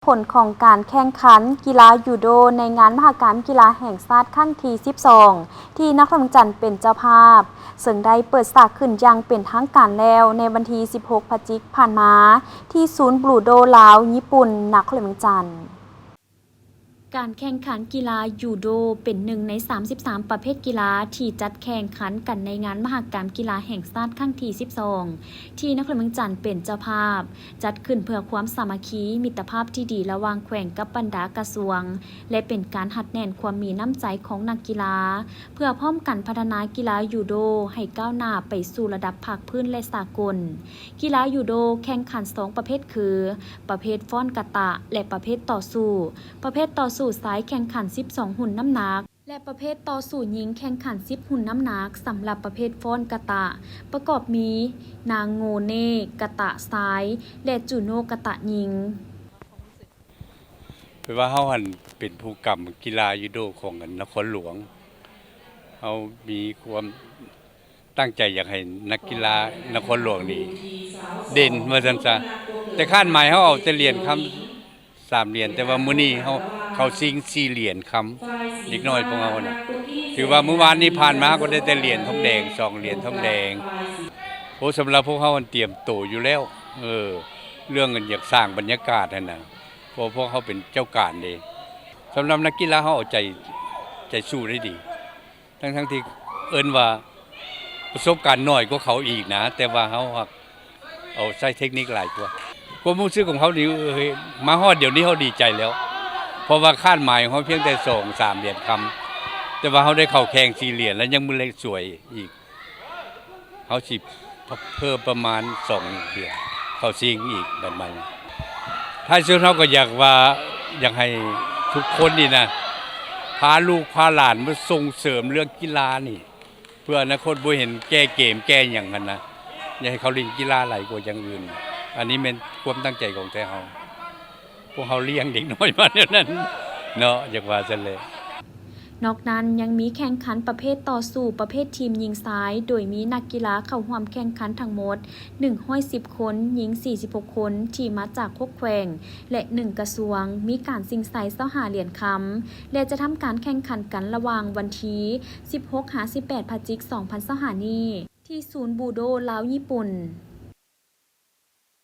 ຜົນຂອງການແຂ່ງຂັນກິລາຢູໂດໃນງານມະຫະກຳກິລາແຫ່ງຊາດຄັ້ງທີສິບສອງ ທີ່ນະຄອນຫຼວງວຽງຈັນເປັນເຈົ້າພາບ, ເຊິ່ງໄດ້ເປີດສາກຂຶ້ນຢ່າງເປັນທາງການແລ້ວໃນວັນທີສິບຫົກ ພະຈິກຜ່ານມາ ທີ່ສູນບູໂດລາວ-ຍີ່ປຸ່ນ ນະຄອນຫຼວງວຽງຈັນ. ການແຂ່ງຂັນກິລາຢູໂດເປັນໜຶ່ງໃນສາມສິບສາມປະເພດກິລາທີ່ຈັດແຂ່ງຂັນກັນໃນງານມະຫະກຳກິລາແຫ່ງຊາດຄັ້ງທີສິບສອງ ທີ່ນະຄອນຫຼວງວຽງຈັນເປັນເຈົ້າພາບ, ຈັດຂຶ້ນເພື່ອຄວາມສາມັກຄີ, ມິດຕະພາບທີ່ດີລະຫວ່າງແຂວງກັບບັນດາກະຊວງ ແລະ ເປັນການຮັດແໜ້ນຄວາມມີນ້ຳໃຈຂອງນັກກິລາ ເພື່ອພ້ອມກັນພັດທະນາກິລາຢູໂດໃຫ້ກ້າວໜ້າໄປສູ່ລະດັບພາກພື້ນ ແລະ ສາກົນ. ກິລາຢູໂດແຂ່ງຂັນສອງປະເພດຄື ປະເພດຟ້ອນກະຕະ ແລະ ປະເພດຕໍ່ສູ້. ປະເພດຕໍ່ສູ້ຊາຍແຂ່ງຂັນສິບສອງຮຸ່ນນ້ຳໜັກ ແລະ ປະເພດຕໍ່ສູ້ຍິງແຂ່ງຂັນສິບຮຸ່ນນ້ຳໜັກ. ສຳລັບປະເພດຟ້ອນກະຕະ ປະກອບມີ ນາງໂງເນກະຕະຊາຍ ແລະ ຈູໂນກະຕະຍິງ. ແປວ່າເຮົາຫັ້ນເປັນຜູ້ກຳກິລາຢູໂດຂອງນະຄອນຫຼວງ. ເຮົາມີຄວາມ ຕັ້ງໃຈຢາກໃຫ້ນັກກິລານະຄອນຫຼວງນີ້ເດັ່ນວ່າຊັ້ນຊະ. ແຕ່ຄາດໝາຍເຮົາເອົາແຕ່ຫຼຽນຄຳສາມຫຼຽນ, ແຕ່ວ່າມື້ນີ້ເຮົາເຂົ້າຊິງສີ່ຫຼຽນຄຳ. ເດັກນ້ອຍພວກເຮົານະ ຖືວ່າມື້ວານນີ້ຜ່ານມາເຮົາກໍໄດ້ແຕ່ຫຼຽນທອງແດງ ສອງຫຼຽນທອງແດງ. ໂອ້ ສຳລັບພວກເຮົາຫັ້ນຕຽມໂຕຢູ່ແລ້ວ. ເອີ ເລື່ອງອັນຢາກສ້າງບັນຍາກາດຫັ້ນນະ ເພາະພວກເຮົາເປັນເຈົ້າການເດ້. ສຳລັບນັກກິລາເຮົາເອົາໃຈ ໃຈສູ້ໄດ້ດີ. ທັງໆທີ່ເອີ້ນວ່າປະສົບການໜ້ອຍກວ່າເຂົາອີກນະ, ແຕ່ວ່າເຮົາຫາກເອົາໃຊ້ເທັກນິກຫຼາຍກວ່າ. ຄວາມຮູ້ສຶກຂອງເຮົານີ້ ເອີ ມາຮອດດຽວນີ້ເຮົາດີໃຈແລ້ວ, ເພາະວ່າຄາດໝາຍຂອງເຮົາພຽງແຕ່ສອງສາມຫຼຽນຄຳ, ແຕ່ວ່າເຮົາໄດ້ເຂົ້າແຂ່ງສີ່ຫຼຽນ ແລະ ຍັງມີເລກສວຍອີກ. ເຮົາຊິເພີ່ມປະມານສອງຫຼຽນ ເຂົ້າຊິງອີກແບບໃໝ່. ທ້າຍສຸດເຮົາກໍຢາກວ່າ ຢາກໃຫ້ທຸກຄົນນີ້ນະ ພາລູກພາຫຼານມາສົ່ງເສີມເລື່ອງກິລານີ້ ເພື່ອອະນາຄົດບໍ່ເຫັນແກ່ເກມແກ່ຫຍັງຫັ້ນນະ, ຢາກໃຫ້ເຂົາຫຼິ້ນກິລາຫຼາຍກວ່າຢ່າງອື່ນ. ອັນນີ້ແມ່ນຄວາມຕັ້ງໃຈຂອງແທ້ເຮົາ. ພວກເຮົາລ້ຽງເດັກນ້ອຍມາແນວນັ້ນເນາະ, ຢາກວ່າຊັ້ນແຫຼະ. ນອກນັ້ນຍັງມີແຂ່ງຂັນປະເພດຕໍ່ສູ້ປະເພດທີມຍິງຊາຍ, ໂດຍມີນັກກິລາເຂົ້າຮ່ວມແຂ່ງຂັນທັງໝົດໜຶ່ງຮ້ອຍສິບຄົນ, ຍິງສີ່ສິບຫົກຄົນ ທີ່ມາຈາກຫົກແຂວງ ແລະ ໜຶ່ງກະຊວງ, ມີການຊິງໄຊຊາວຫ້າຫຼຽນຄຳ ແລະ ຈະທຳການແຂ່ງຂັນກັນລະຫວ່າງວັນທີສິບຫົກຫາສິບແປດ ພະຈິກ ສອງພັນຊາວຫ້ານີ້ ທີ່ສູນບູໂດລາວຍີ່ປຸ່ນ.